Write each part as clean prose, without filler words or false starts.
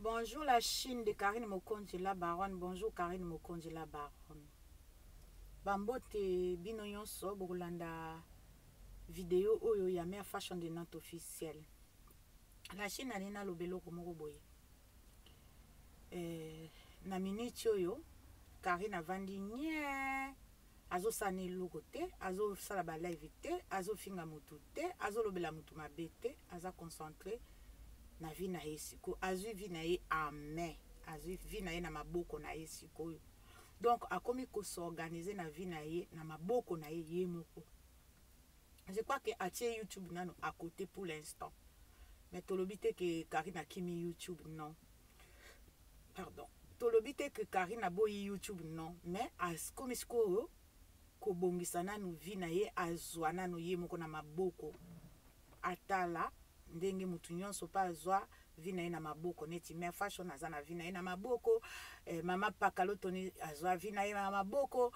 Bonjour la Chine de Karine Mokonzi la baronne. Bonjour Karine Mokonzi la baronne. Bambote bino nyonso bokolanda video oyo ya Mère Fashion de Nantes officielle. La Chine alingi naloba eloko moko boye. Eh, na minute oyo Karine avandi nye azosala na eloko te, azosala ba live te, azofinga mutu te, azolobela mutu mabe te, aza concentré na vie na ye sikoyo. Azwi vie na ye en main, azwi vie na ye na maboko na ye sikoyo. Donc akomi ko s'organiser na vie na ye na maboko na ye ye moko. Je crois que atie YouTube nano à côté pour l'instant. Mais tolobi te que Karine akimi YouTube, non. Pardon. Tolobi te que Karine aboyi YouTube, non. Mais akomi sikoyo kobongisa nanu vie na ye, azwa nanu ye moko na maboko. Atala ndenge mutu nyonso pa azwa vie na ye na maboko, neti Mère Fashion aza na vie na ye na maboko, mama Pakalotoni azwa vie na ye na maboko,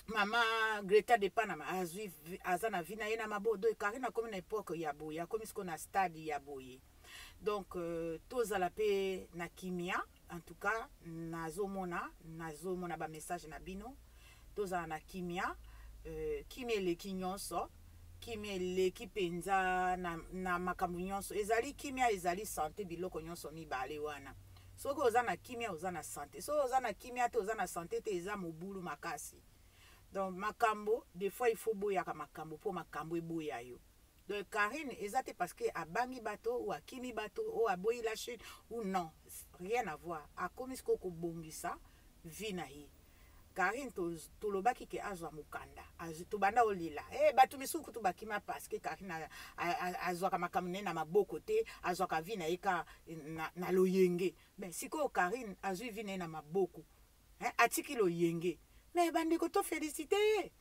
mama Greta de Panama azwi aza na vie na ye na maboko. Donc Karine akomi na époque ya boye, akomi sikoyo na stade ya boye. Donc tozala pe na kimia. En tout cas nazomona ba message na bino, tozala na kimia. Kimia eleki nyonso, kimia eleki mpenza na makambo nyonso. Ezali kimia, ezali santé, biloko nyonso mibale wana. Soki oza na kimia, oza na santé. Soki oza na kimia te, oza na santé te, eza mobulu makasi. Donc makambo, des fois il faut boyaka makambo po makambo eboya yo. Donc Karine eza te parce que abangi bato ou akimi bato ou aboyi la chaîne ou non, rien à voir. Akomi sikoyo kobongisa vie na ye. Karine tolobaki ke azwa mokanda, tobanda olela. Bato misusu kutu bakima parce que Karine azwaka makambo na ye na maboko te, azwaka vie na ye ka na loyenge. Mais sikoyo Karine azwi vie na ye na maboko, hein, atiki loyenge. Mais bandeko to féliciter ye.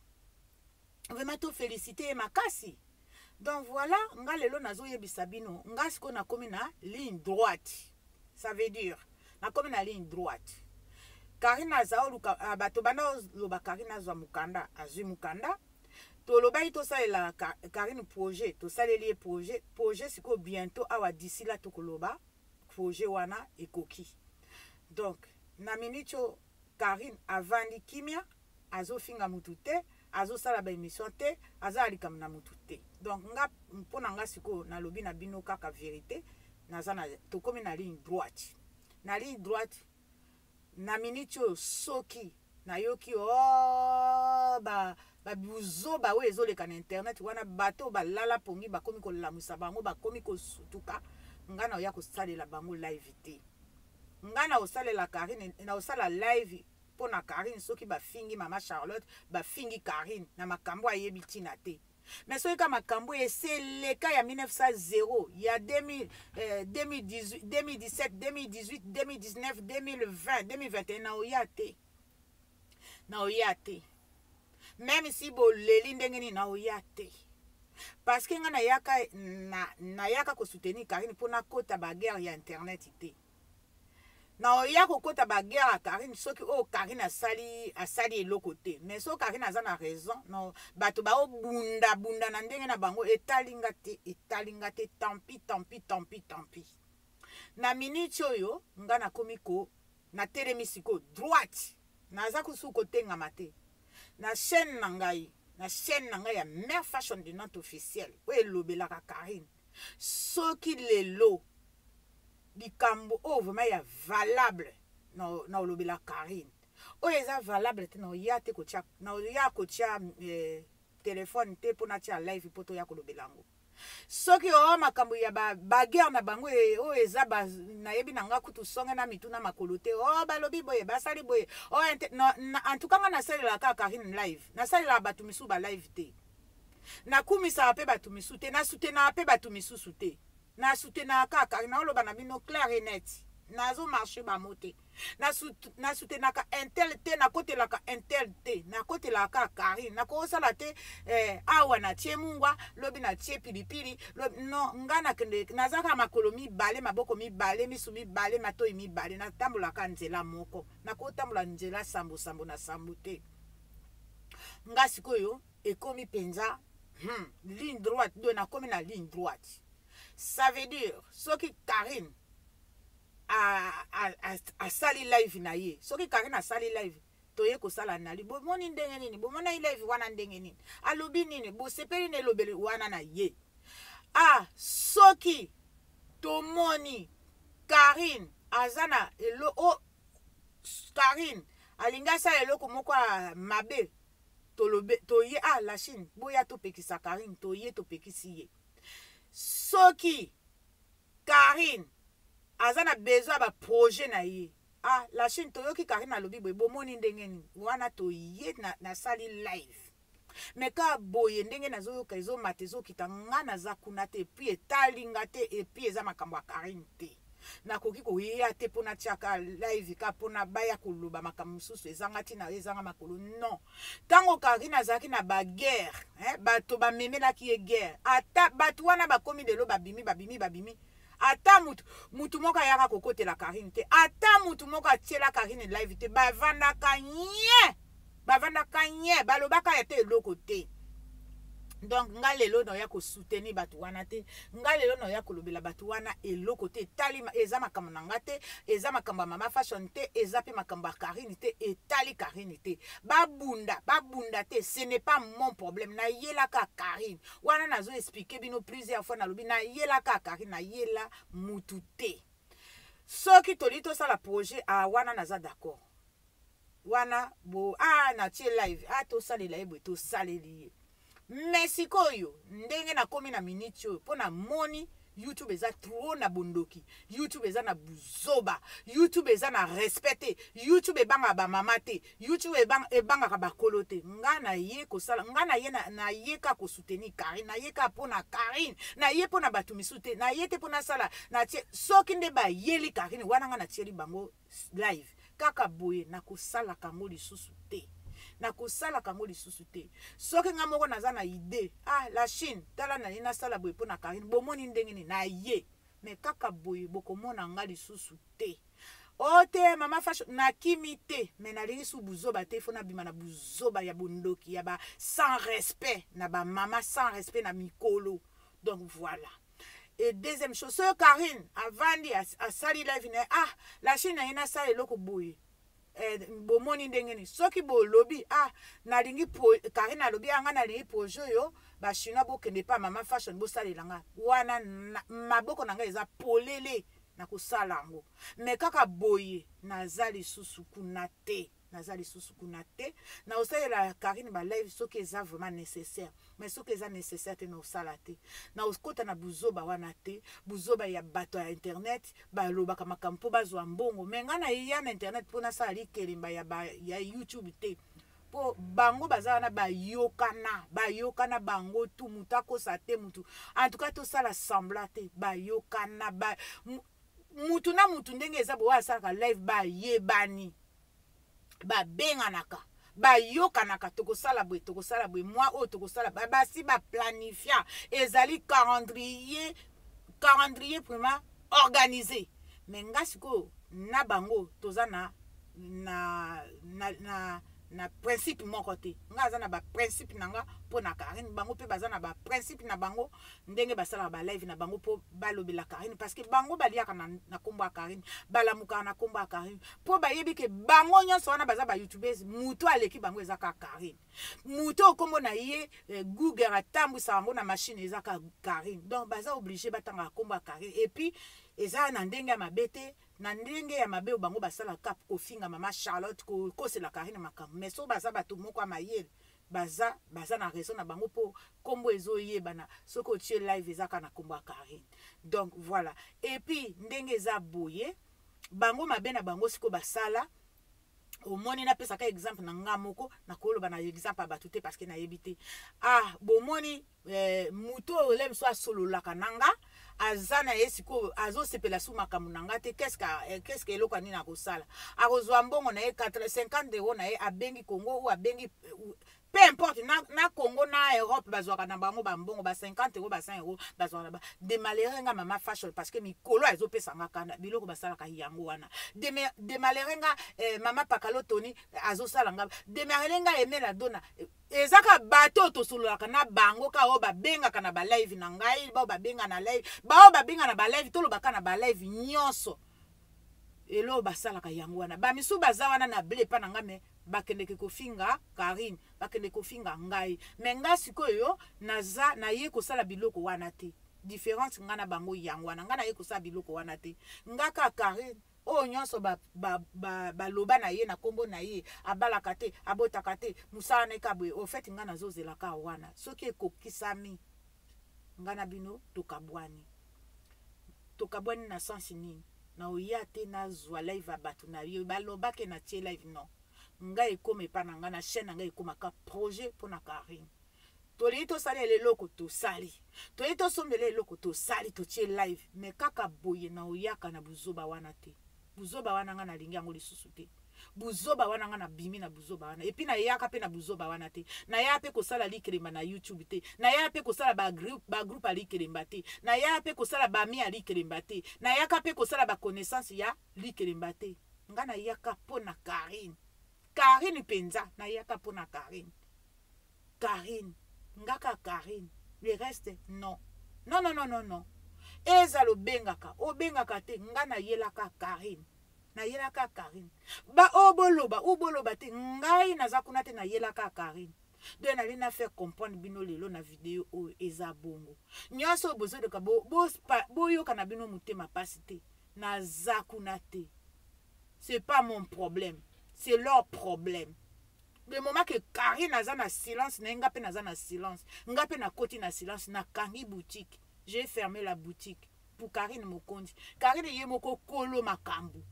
Vraiment to féliciter ye makasi. Donc voilà, nga lelo nazoyebisa bino, nga sikoyo nakomi na ligne droite. Ça veut dire nakomi na ligne droite. Karine aza oluka, bato banda oloba Karine azwa mokanda, azwi mokanda. Tolobaki tosalela Karine projet, tosaleli ye projet, projet sikoyo bientôt awa d'ici là tokoloba projet wana ekoki. Donc na minute oyo Karine avandi kimia, azofinga mutu te, azosala ba émission te, aza likambo na mutu te. Donc nga mpona nga sikoyo nalobi na bino kaka vérité, naza na, tokomi na ligne droite. Na ligne droite na minute oyo soki nayoki oh, ba buzoba oyo ezoleka na internet wana, bato balala pongi bakomi kolamusa bango, bakomi kosutuka, nga na oya kosalela bango live te. Nga na osalela Karine, na osala live mpo na Karine soki bafingi mama Charlotte, bafingi Karine na makambo ayebi ntina te. Mais soki ka makambo eseleka ya 1900, ya 2018, 2017, 2018, 2019, 2020, 2021, na oya te. Na oya te. Même si boleli ndenge nini, na oya te. Parce que nga nayaka ko soutenir Karine mpo nakota ba guerre ya internet te. Na oya kokota ba guerre ya Karine soki oyo Karine asali eloko te. Mais soki Karine aza na raison, no, bato ba bunda bunda na ndenge na bango etalinga te, etalinga te, tant pis, tant pis, tant pis, tant pis. Na minute oyo nga nakomi ko na telemi siko droite, naza kusu kotengama te. Na chaîne na ngai, na chaîne na ngai ya Mère Fashion de Nantes officielle oyo elobelaka Karine. Soki lelo likambo oyo vraiment ya valable na olobela Karine, oyo eza valable te, na oya te kotia, na oya kotia, téléphone te mpo natia live mpo toya kolobela yango. Soki oyo makambo ya ba guerre na bango oyo eza ba, nayebi na nga kutu songe na mitu na makolo te. Oh, balobi boye, basali boye. Oh, no, na, en tout cas nga nasalelaka Karine live, nasalelaka bato misusu ba live te. Nakumisaka pe bato misusu te, nasoutenaka pe bato misusu te. Nasoutenaka kaka, naoloba na bino clair et net. Nazo marcher ba mots te. Nasoutenaka intel te, nakotelaka intel te, nakotelaka kaka Karine. Nakosala te, awa na tie mungwa, lobi na tie pilipili, lobi, non, nga nakende, nazaka makolo mibale, maboko mibale, misu mibale, matoi mibale, natambolaka nzela moko. Nakotambola nzela sambo sambo na sambo te. Nga sikoyo ekomi penza, ligne droite, donc nakomi na ligne droite. Ça veut dire soki Karine asali live na ye, soki Karine asali live, toye kosala nali, bomoni ndenge nini, bomonaki live wana ndenge nini, alobi nini, bosepeli na elobeli wana na ye. Ah, soki tomoni Karine aza na elo, oh, Karine alingi asala eloko moko ya mabe, tolobe toye, ah, la Chine, boya topekisa Karine, toye topekisi ye. Soki Karine aza na besoin ya baprojet na ye, ah, la Chine, toyoki Karine alobi boye, bomoni ndenge nini wana, toye nasali live. Me kaka boye ndenge nazoyoka ezomata ezokita, nga naza kuna te, et puis etali nga te, et puis eza makambo ya Karine te. Nakoki koya te mpo natiaka live ka mpona baya koloba makambo mosusu ezanga ntina, ezanga makolo. Non, ntango Karine azalaki na baguerre, eh, bato bamemelaki ye guerre, ata bato wana bakomi lelo babimi babimi babimi, ata mutu moko ayaka kokotela Karine te, ata mutu moko atiela Karine live te. Bavandaka nye, bavandaka nye, balobaka ya te eloko te. Donc nga lelo naoya kosoutenir bato wana te, nga lelo naoya kolobela bato wana eloko te. Etali, eza makambo na nga te, eza makambo ya Mama Fashion te, eza mpe makambo ya Karine te, etali Karine te. Babunda babunda te, ce n'est pas mon problème. Nayelaka Karine wana, nazo expliquer bino plusieurs fois, nalobi nayelaka Karine, nayela mutu te. Soki tolingi tosala projet, ah, wana naza d'accord wana bo, ah, natie live, ah, tosalela ye boye, tosaleli ye. Me sikoyo ndenge nakomi na miniti oyo, mpo namoni YouTube eza trop na bondoki, YouTube eza na buzoba, YouTube eza na respect te, YouTube ebangaka bamama te, YouTube ebangaka bakolo te. Nga na ye kosala, nga na ye na ye ka kosoutenir Karine, na ye ka mpo na Karine, na ye mpo na bato misusu te, na ye te mpo nasala natie. Soki nde bayeli Karine wana, nga natieli bango live kaka boye, nakosalaka yango lisusu te, nakosalaka yango lisusu te. Soki nga moko naza na idée, ah, la Chine, tala, nali nasala boye mpo na Karine, bomoni ndenge nini na ye. Me kaka boye bokomona nga lisusu te. O te, Mama Fashion, nakimi te, me nalingi su buzoba te. Fo nabima na buzoba ya bondoki ya ba sans respect na bamama, sans respect na mikolo. Donc voilà. Et deuxième chose, soki Karine avandi asali live na ye, ah, la Chine, na ye nasala eloko boye, eh, bomoni ndenge nini, soki bolobi, ah, nalingi, Karine alobi, ah, nga nalingi projet oyo, bachinois bokende pa Mama Fashion bosalela nga wana, maboko na ngai eza polele na kosala yango. Me kaka boye naza lisusu kuna te, naza lisusu kuna te. Na osalela Karine balive soki eza vraiment nécessaire, mais soki eza nécessaire te, na osala te, na okota na buzoba wana te, buzoba ya bato ya internet balobaka makambo mpo bazwa mbongo. Me ngai nayeya na internet mpo nasala likelemba ya YouTube te, mpo bango baza wana, bayokana, bayokana bango tu, motu akosa te mutu. En tout cas tosala semblant te, bayokana ba, mutu na mutu ndenge eza boye, asalaka live, bayebani, babenganaka, bayokanaka, tokosala boye, tokosala boye, mwa oyo tokosala, basi baplanifia, ezali calendrier, calendrier vraiment organisé. Mais nga sikoyo na bango toza na principe moko te. Nga aza na baprincipe na nga mpo na Karine, bango mpe baza na baprincipe na bango, ndenge basalaka balive na bango mpo balobela Karine, parce que bango baliaka na nkombo ya Karine, balamukaka na nkombo ya Karine, mpo bayebi ke bango nyonso wana baza bayoutubers, moto aleki bango eza kaka Karine, moto oyo nkombo na ye, eh, Google atambwisaka yango na machine eza kaka Karine. Donc baza obligé batangaka nkombo ya Karine. Et puis eza na ndenge ya mabe te, na ndenge ya mabe oyo bango basalaka, kofinga mama Charlotte, kokosela Karine makambo. Mais so baza bato moko ya mayele, baza na raison na bango, mpo nkombo ezoyebana, soki otie live eza kaka na nkombo ya Karine. Donc voilà. Et puis ndenge eza boye, bango mabe na bango sikoyo basala, omoni, napesaka exemple na nga moko, nakoloba na exemple ya bato te parce que nayebi te. Ah, bomoni, eh, moto oyo le mosu asololaka na nga, aza na ye sikoyo azosepela su makambo na nga te. Qu'est-ce eloko ya nini akosala? Akozwa mbongo na ye 50 euro na ye, abengi Congo ou abengi peu importe, na Congo na Europe, bazwaka na bango bambongo ba 50 euro, ba 100 euro, bazwaka na ba demalere. Nga Mama Fashion, parce que mikolo ezopesa nga kanda, biloko basalaka yango wana demalere nga, eh, mama Pakalo Tony azosala nga demalere nga, Emela Dona, eh, Eza ka bato oyo tosololaka na bango ka oyo babengaka na balive na ngai, bao babenga na live, bao babenga na balive, tolobaka na balive nyonso. Eloko basalaka yango wana. Bamisusu baza wana na ble epa na ngai, me bakendeke kofinga Karine, bakende kofinga ngai. Me ngai sikoyo naza naye kosala biloko wana te. Différence ngai na bango yango wana, ngai naye kosala biloko wana te. Nga ka Karine oyo nyonso baloba ba, ba, ba na ye na kombo na ye, abalaka te, abotaka te, mosala na ye ka boye. Au fait ngai nazozela ka wana soki ekokisami, ngai na bino tokabwani. Tokabwani na sens nini? Na oya te nazwa live ya bato na yo balobake na tie live, non. Ngai ekoma epa na ngai na chaîne na ngai ekomaka projet mpo na Karine. Tolingi tosalela eloko, tosali, toyei tosombela eloko, tosali, totie live. Me kaka boye na oyaka na buzoba wana te. Buzoba wana ngai nalingi yango lisusu te. Buzoba wana ngai nabimi na buzoba wana, epuis nayaka mpe na buzoba wana te. Nayaka mpe kosala likelemba na YouTube te, nayaka mpe kosala bagroupe ya likelemba te, nayaka mpe kosala bami ya likelemba te, nayaka mpe kosala baconnaissance ya likelemba te. Ngai nayaka mpo na Karine. Karine mpenza, nayaka mpo na Karine. Karine ngaka Karine, le reste non, non, non, non, non, non. Ezala obengaka obengaka te, nga nayelaka Karine, nayelaka Karine. Ba oyo boloba ou boloba te, ngai naza kuna te, nayelaka Karine. Donc nali na faire comprendre bino lelo na video oyo eza bongo. Nyonso oyo bozoyoka, boyoka na bino motema pasi te, naza kuna te. C'est pas mon problème, c'est leur problème. Le moment que Karine aza na silence na ye, nga mpe naza na silence, nga mpe nakoti na silence, nakangi boutique, j'ai fermé la boutique pour Karine Mokonzi. Karine ye moko kolo makambo,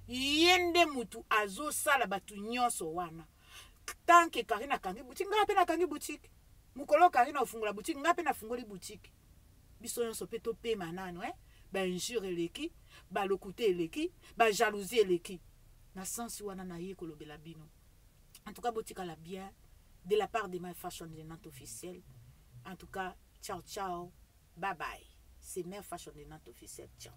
ye nde mutu azosala bato nyonso wana. Tant que Karine akangi boutique, nga mpe nakangi boutique. Mokolo Karine afungola boutique, nga mpe nafungoli boutique. Biso nyonso mpe topema nano, eh? Bainjure eleki, balokute eleki, bajalousie eleki. Na sensi wana naye kolobela bino. En tout cas, botikala bien de la part de My Fashion de Nantes officiel. En tout cas, ciao ciao, bye bye. C'est My Fashion de Nantes officiel. Ciao.